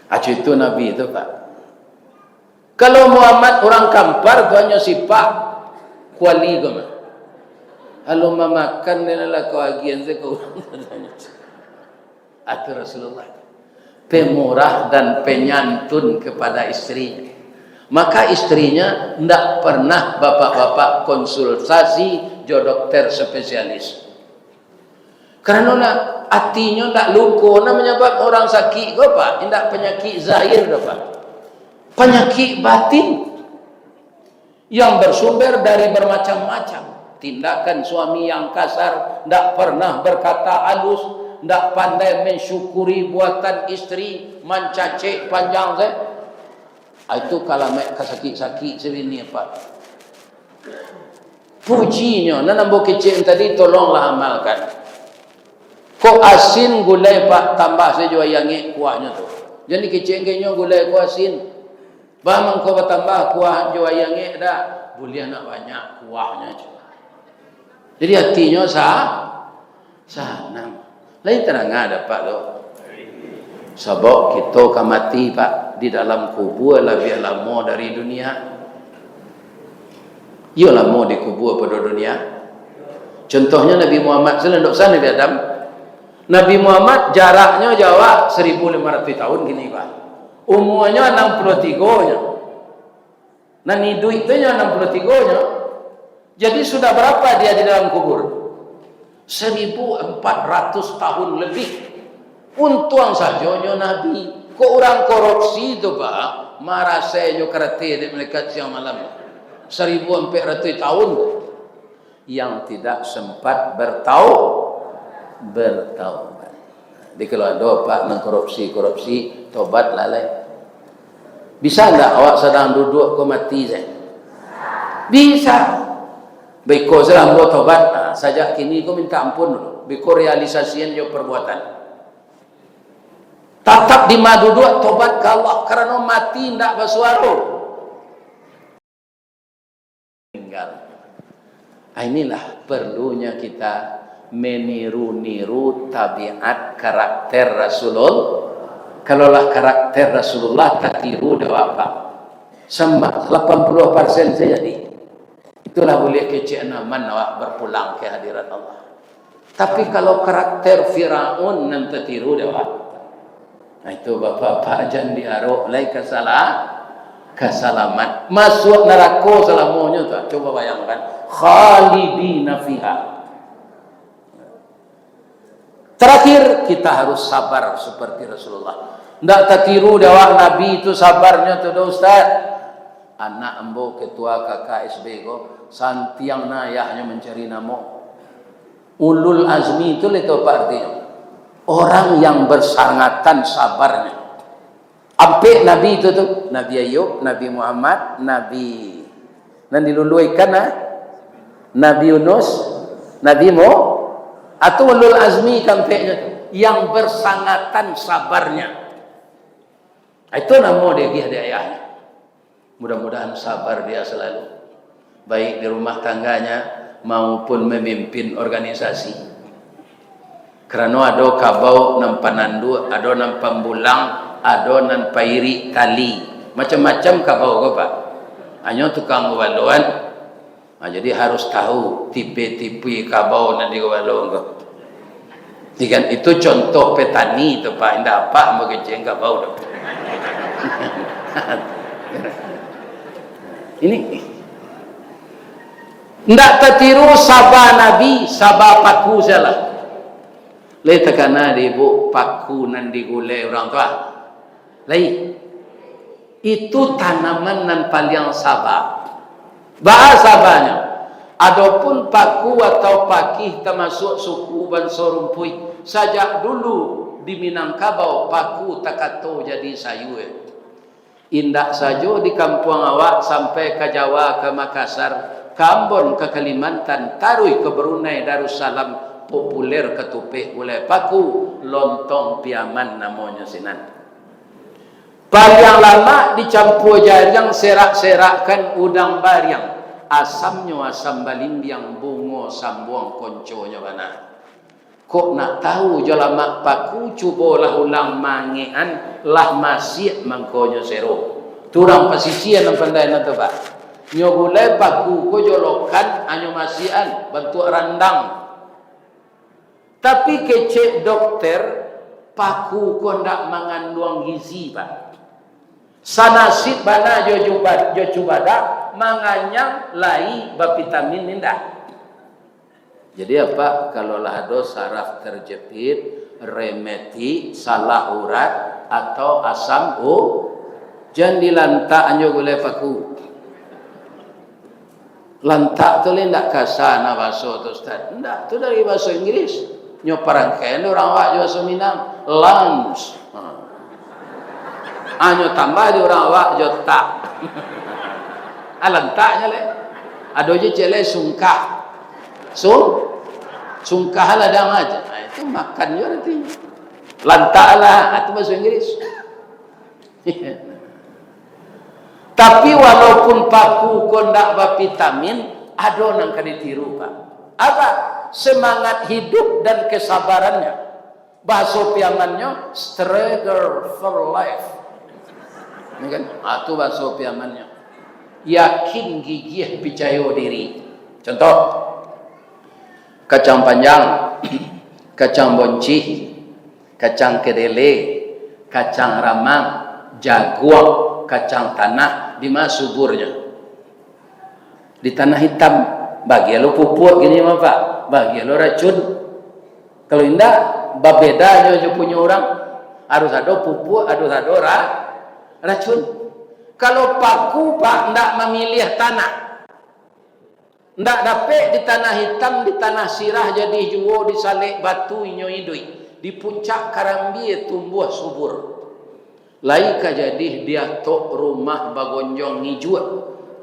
Acu itu Nabi tu, Pak. Kalau Muhammad urang Kampar tu hanyo sipak kuali ko mah. Lalu mamakan, dia lah kau agian sajo kau. Atu Rasulullah. Pemurah dan penyantun kepada istrinya. Maka istrinya ndak pernah bapak-bapak konsultasi jo dokter spesialis. Karano lah, atinyo ndak luko, nan manyabab urang sakik ko, Pak, indak panyakik zahir doh, Pak. Panyakik batin yang bersumber dari bermacam-macam. Tindakan suami yang kasar, ndak pernah berkata halus, ndak pandai mensyukuri buatan istri, mancacek panjang saja. Ah, itu kalamak ka sakik-sakik sabini, Pak. Pujinyo, nan ambo kecek tadi, tolonglah amalkan. Kok asin gulai, Pak, tambah sajo aia angek kuahnyo tu. Jan dikecek inyo gulai ko asin. Bah, mangko batambah kuah jo aia angek dah. Buliah nak banyak kuahnyo, cuma. Jadi atinyo sa-, sanang. Lain tadanga dapek tu. Sabab kito ka mati, Pak, di dalam kubua labiah lamo dari dunia. Iyo lamo di kubua pado dunia. Contohnyo Nabi Muhammad sallallahu alaihi wasallam, Nabi Adam. Nabi Muhammad jaraknyo jo awak saribu limo ratuih tahun kini, Pak. Umuanyo anam puluah tigo nyo. Nan iduik tu nyo anam puluah tigo nyo. Jadi sudah berapa dia di dalam kubur? Saribu ampat ratuih tahun lebih. Untuang sajo nyo Nabi. Kok urang korupsi tu, Pak, marasai nyo karate dek malaikat siang malam. Saribu ampat ratuih tahun. Yang tidak sempat bertau-, bertaubat. Jadi kalau ado, Pak, nan korupsi-korupsi, tobatlah lai. Bisa ndak awak sadang duduak ko mati sajo? Bisa. Beko sajo ambo tobat, nah, sajak kini ko minta ampun dulu. Beko realisasian jo perbuatan. Tatap di ma duduak, tobat ka Allah, karano mati ndak basuaro. Tinggal. Ah, inilah perlunya kita meniru-niru tabiat karakter Rasulul-, kalau lah karakter Rasulullah tatiru dek awak, Pak, sama lapan puluah persen sajo jadi. Itulah buliah kecek aman awak berpulang ke hadirat Allah. Tapi kalau karakter Firaun nan tatiru dek awak, nah, itu bapak-bapak jan diarok lai kasala-, kasalamat. Masuak narako salamonyo tu. Coba bayangkan. Khalidina fiha. Terakhir, kita harus sabar seperti Rasulullah. Ndak tatiru dek awak Nabi tu sabarnyo tu doh, Ustaz. Anak ambo ketua K K S B ko, santiang na ayahnyo mancari namo. Ulul azmi tu lai tu apo artinyo? Orang yang bersangatan sabarnya. Ampek nabi tu, tu, Nabi Ayub, Nabi Muhammad, Nabi nan diluluikan, ah? Nabi Yunus, Nabi Mo-, atau ulul azmi kampeknyo tu, yang bersangatan sabarnya. Itu namo diagiah dek ayahnyo. Mudah-mudahan sabar dia selalu, baik di rumah tangganya maupun memimpin organisasi. Karano ado kabau nan pananduak, ado nan pambulang, ado nan pairik tali, macam-macam kabau ko, Pak. Hanyo tukang ubaloan, nah, jadi harus tahu tipe-tipe kabau nan digobalo ko. Jadi kan, itu contoh petani tu, Pak. Indak apak mangecek kabau tu. Ini. Indak tatiru saba Nabi, saba paku sajolah. Lai takana dek ibuk paku nan digulai urang tu, ah? Lai. Itu tanaman nan paliang saba. Baa sabanyo? Adopun paku atau pakih tamasuak suku banso rumpuik. Sajak dulu di Minangkabau paku takato jadi sayua. Indak sajo di kampuang awak, sampai ka Jawa, ka Makassar, ka Ambon, ka Kalimantan, taruih ka Brunei Darussalam, populer katupek gulai paku, lontong Piaman namonyo sinan. Paliang lamak dicampua jariang, serak-serakkan udang bariang. Asamnyo asam balimbiang, bungo sambuang konconyo bana. Kok nak tahu jo lamak paku, cubolah ulang maangekan, lah masiak mangkonyo sero. Tu urang pasisia nan pandai nan tu, Pak. Nyo gulai paku ko jolokan, anyo masiakan, bantuak randang. Tapi kecek dokter, paku ko ndak manganduang gizi, Pak. Sanasib bana jo juba-, jo cubadak, manganyang lai bavitamin indak. Jadi apak, kalau lah ado saraf terjepit, rematik, salah urat, atau asam u-, jan dilantak nyo gulai paku. Lantak tu lai ndak kasa nah baso tu, Ustaz? Ndak, tu dari baso Inggris. Nyo parangkaian dek urang awak jo baso Minang. Lunch. Ha. Ah, nyo tambah dek urang awak jo tak. Ah, lantaknyo lai. Ado juo ciek lai sungkah. Sung-, sungkah ladang aja. Ah, itu makan juo aratinyo. Lantak lah, ah, itu baso Inggris. Tapi walaupun paku ko ndak bavitamin, ado nan ka ditiru, Pak. Apa? Semangat hidup dan kesabarannya. Bahaso Piamannyo, struggle for life. Ya kan? Ah, tu bahaso Piamannyo. Yakin, gigih, picayo diri. Contoh, kacang panjang, kacang boncih, kacang kedele, kacang ramang, jaguang, kacang tanah, di ma suburnyo? Di tanah hitam. Bagian lo pupuak kini mah, Pak, bagian lo racun. Kalau indak, babeda nyo jo punyo urang. Harus ado pupuak, harus ado ra-, racun. Kalau paku, Pak, ndak mamiliah tanah, ndak dapek di tanah hitam, di tanah sirah, jadi juo di salek batu inyo iduik, di puncak karambia tumbuah subur. Lai ka jadi di atok rumah bagonjong ngijuak,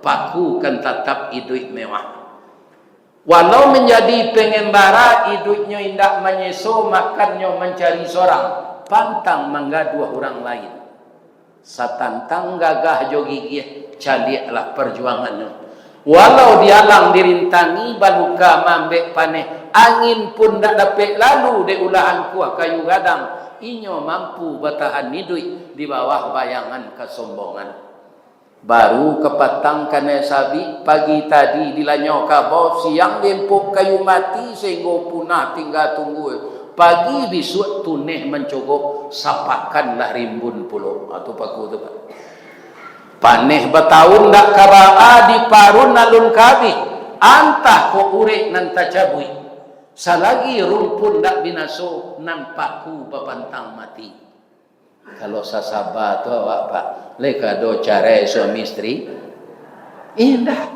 paku kan tatap iduik mewah. Walau manjadi pengembara, iduiknyo indak manyeso, makannyo mancari sorang, pantang manggaduah urang lain. Satantang gagah jo gigih, caliaklah parjuangannyo. Walau dialang dirintangi, baluka maambek paneh, angin pun ndak dapek lalu dek ulah angkuah kayu gadang, inyo mampu batahan iduik di bawah bayangan kasombongan. Baru kapatang kanai sabik, pagi tadi dilanyau kabau, siang diempok kayu mati, sahinggo punah tingga tunggua, pagi bisuak tuneh mancogok, sapakanlah rimbun pulo. Ha, tu paku tu, Pak. Paneh batahun ndak ka baa, diparun alun ka abih, antah kok urek nan tacabuik. Salagi rumpun ndak binaso, nan paku bapantang mati. Kalau sasaba tu awak, Pak, lai ka ado carai suami isteri? Indak.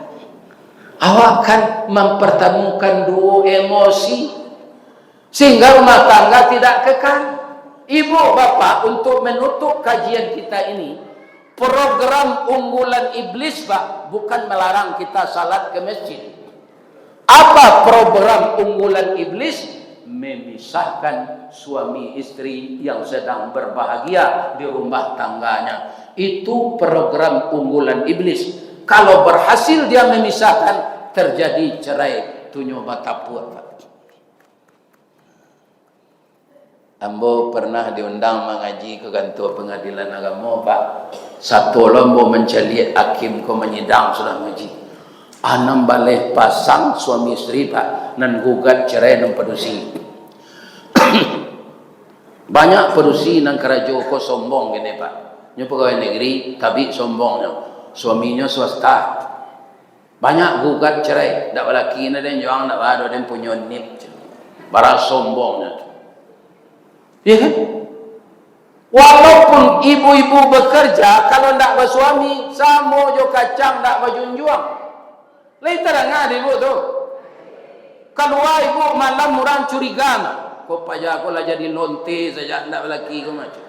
Awak kan mampartamukan duo emosi, sehingga rumah tangga tidak kekal. Ibu, Bapak, untuk menutup kajian kita ini, program unggulan iblis, Pak, bukan melarang kita salat ke masjid. Apa program unggulan iblis? Memisahkan suami isteri yang sedang berbahagia di rumah tangganya. Itu program unggulan iblis. Kalau berhasil dia memisahkan, terjadi cerai. Tu nyo batapuak, Pak. Ambo pernah diundang mangaji ka kantua pangadilan agamo, Pak. Sato lo ambo mancaliak hakim ko manyidang sudah mangaji. Anam baleh pasang suami isteri, Pak, nan gugat cerai nan padusi. Banyak padusi nan karajo ko sombong kini, Pak. Nyo pagawai negeri, tapi sombongnyo. Suaminyo swasta. Banyak gugat cerai, dak balaki na den, juang dak bado den punyo nip. Bara sombongnyo tu. Iya kan? Walaupun ibu-ibu bekerja, kalau ndak basuami, samo jo kacang ndak bajunjuang. Lai tadanga dek ibu tu. Kalua ibu malam, urang curiga mah. Ko paja ko lah jadi lonte saja, ndak balaki ko macam.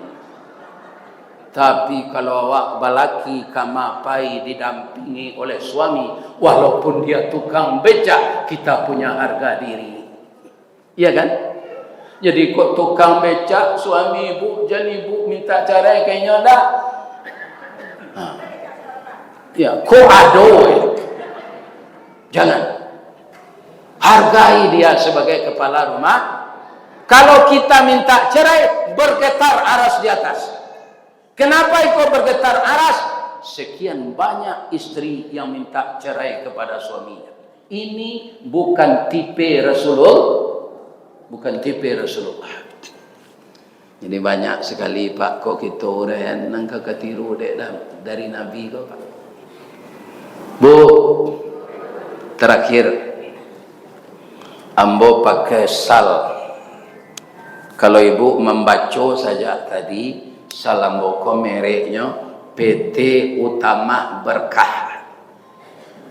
Tapi kalau awak balaki ka ma pai didampingi oleh suami, walaupun dia tukang becak, kita punya harga diri. Iya kan? Jadi kok tukang becak, suami ibu, jan ibu minta carai ka inyo, ndak? Ha. Ya, kok ado, eh? Jangan. Hargai dia sebagai kepala rumah. Kalau kita minta cerai, bergetar aras di atas. Kenapa iko bergetar aras? Sekian banyak isteri yang minta cerai kepada suaminya. Ini bukan tipe Rasulullah, bukan tipe Rasulullah. Jadi banyak sekali, Pak, kok kito uraian nan ka katiru dek da-, dari Nabi ko, Pak. Bu, terakhir, ambo pakai sal. Kalau ibu mambaco saja tadi, sal ambo ko mereknyo P T Utama Berkah.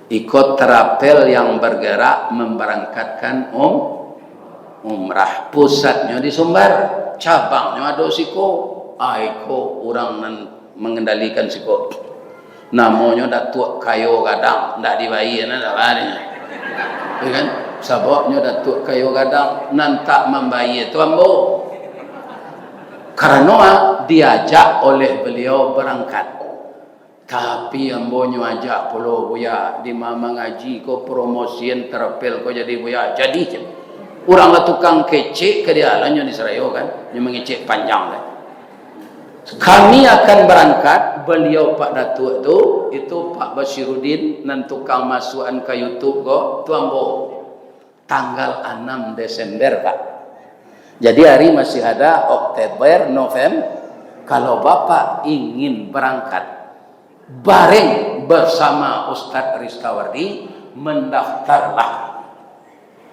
Iko travel yang bergerak memberangkatkan um, umrah. Pusatnyo di Sumbar, cabangnyo ado siko. Ah, iko urang nan mengendalikan siko. Namonyo Datuak Kayo Gadang, ndak dibayia, nah, ndak baa nyo. Ya kan? Sababnyo Datuak Kayo Gadang nan tak mambayia tu ambo. Karano, ah, diajak oleh beliau berangkat. Tapi ambo nyo ajak pulo, Buya, di ma mangaji ko, promosian travel ko jadi, Buya, jadi se. Urang lah tukang kecek ka dia lah nyo di sarayo kan, nyo mangecek panjang lah. Kami akan berangkat, beliau Pak Datuak tu, itu Pak Basirudin nan tukang masuakan ka YouTube ko, tu ambo. Tanggal anam Desember, Pak. Jadi hari masih ada, Oktober, November. Kalau Bapak ingin berangkat bareng bersama Ustadz Ristawardi, mendaftarlah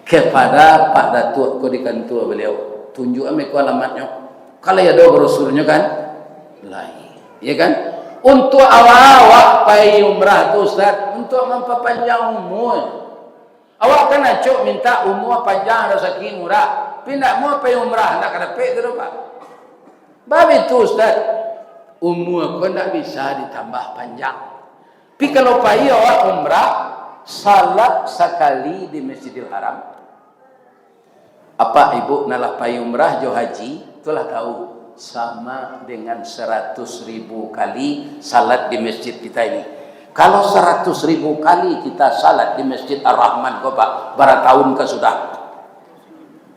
kepada Pak Datuak ko di kantua beliau. Tunjuak ambo ko alamatnyo. Kalau ado brosurnyo kan? Lain. Ya kan? Untuk awak-awak pai umrah tu, Ustaz, untuk mampapanjang umur. Awak kan acok minta umua panjang, rasaki murah. Tapi ndak amuah pai umrah, ndak ka dapek tu doh, Pak. Baitu, Ustaz. Umua ko ndak bisa ditambah panjang. Tapi kalau pai awak umrah, salat sakali di Masjidil Haram. Apak Ibuk nan lah pai umrah jo haji, tu lah tahu, sama dengan saratus ribu kali salat di masjid kita ini. Kalau saratus ribu kali kita salat di Masjid Ar-Rahman ko, Pak, bara tahun ka sudah.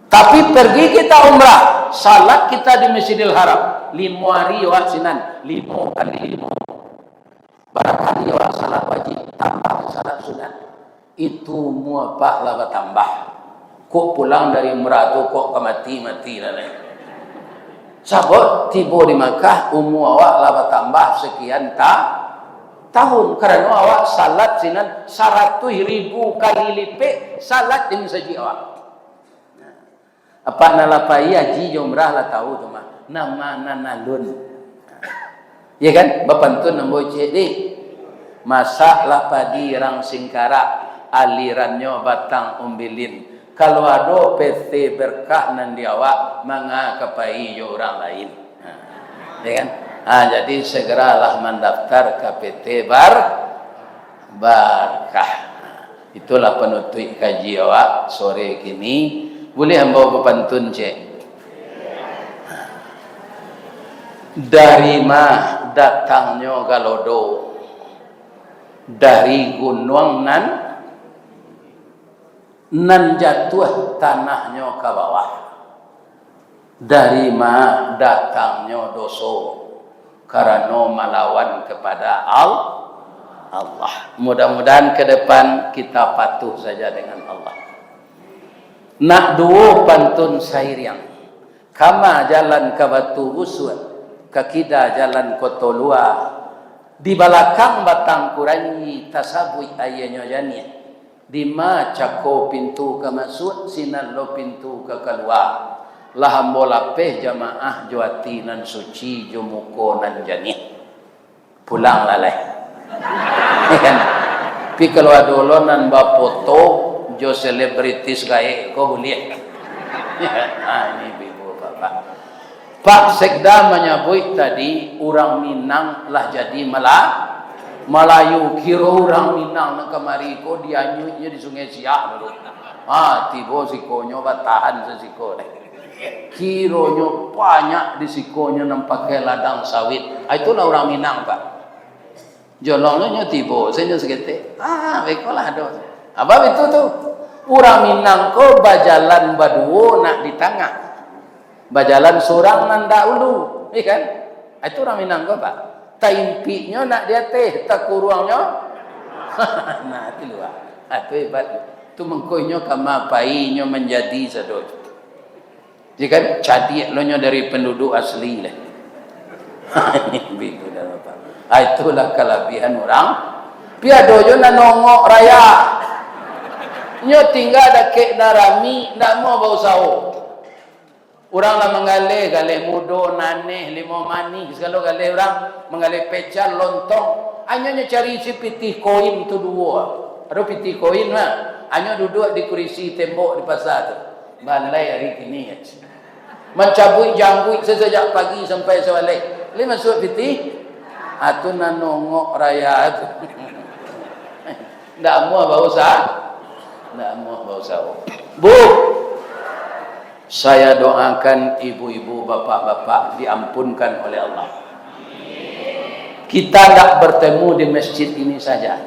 Tapi pergi kita umrah, salat kita di Masjidil Haram, limo hari awak sinan, limo kali limo. Bara kali awak salat wajib, tambah salat sunat. Itu umua Apak lah batambah. Kok pulang dari umrah tu, kok ka mati-mati lah, neh. Sabab tibo di Makkah, umua awak lah batambah sakian ta-, tahun. Karano awak salat sinan saratuih ribu kali lipek, salat di masajik awak. Apak nan lah pai haji jo umrah lah tahu tu mah. Nama nan alun. Ya kan? Bapantun ambo ciek di. Masak lah padi rang singkarak, alirannyo batang umbilin. Kalau ado P T Berkah nan di awak, manga ka pai jo urang lain. Ha. Ya kan? Ha, jadi segeralah mandaftar ka P T Bar-, Barkah. Itulah panutuik kaji awak sore kini. Buliah ambo bapantun, cek? Dari ma datangnyo galodo? Dari gunuang nan, nan jatuah tanahnyo ka bawah. Dari ma datangnyo doso? Karano malawan kepada Al-, Allah. Mudah-mudahan ke depan kita patuh saja dengan Allah. Nak duo pantun sairiang. Kama jalan ka Batu Busuak, ka kida jalan Koto Lua. Di balakang Batang Kuranji, tasabuik aianyo janiah. Dima cako pintu ka masuak, sinan lo pintu ka kalua. Lah ambo lapeh jamaah jo ati nan suci, jo muko nan janiah. Pulang lah lai. Kan? Tapi kalau ado lo nan bafoto jo selebritis gaek ko, buliah. Ah, ini ibu-ibu, bapak. Pak Sekda manyabuik tadi, urang Minang lah jadi Mala-, Malayu. Kiro urang Minang nan kamari ko dianyuiknyo di Sungai Siak dulu. Ah, tibo sikonyo batahan sasiko deh. Kironyo banyak di sikonyo nan pakai ladang sawit. Ah, itulah urang Minang, Pak. Jolongnyo nyo tibo, sajo saketek. Ah, beko lah ado. Apa itu tu? Urang Minang ko bajalan baduo nak di tangah. Bajalan surang nan dak ulu, iya kan? Itu urang Minang ko, Pak. Taimpiknyo nak di ateh, takuruangnyo. Nah, itu lua. Ah, tu hebat. Tu mangkonyo kama painyo manjadi sado. Iya kan? Cadiak lo nyo dari penduduk asli lah. Bitu dah, Pak. Ah, itulah kalabihan urang. Pi ado jo nan ongok raya. Nyo tingga dakek nan rami, ndak mau bausaho. Urang lah manggaleh, galeh mudo, naneh, limau manih, sagalo galeh urang, manggaleh pecal, lontong. Hanyo nyo cari isi pitih koin tu duo. Ado pitih koin mah. Hanyo duduak di kurisi tembok di pasa tu. Balai ari kini. Mancabuik jangguik sajak pagi sampai sabaleh. Lai masuak pitih? Atu nan nongok raya tu. Ndak amuah bausaha. Ndak amuah bausaha. Bu, saya doakan ibu-ibu, bapak-bapak diampunkan oleh Allah. Kita ndak bertemu di masjid ini saja.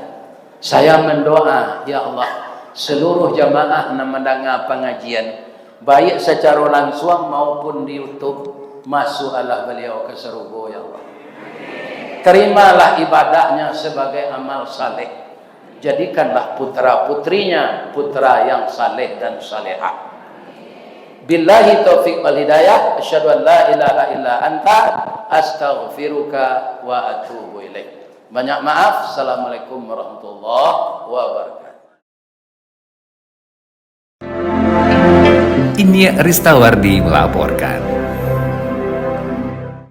Saya mendoa, ya Allah, seluruh jamaah nan mandanga pangajian, baik sacaro lansuang maupun di YouTube, masuaklah baliau ka sarugo, ya Allah. Terimalah ibadahnya sebagai amal saleh. Jadikanlah putra-putrinya putra yang saleh dan salehah. Billahi taufik wal hidayah, asyhadu an la ilaha illa anta, astaghfiruka wa atubu ilaik. Banyak maaf. Assalamualaikum warahmatullahi wabarakatuh. Inyiak Ristawardi melaporkan.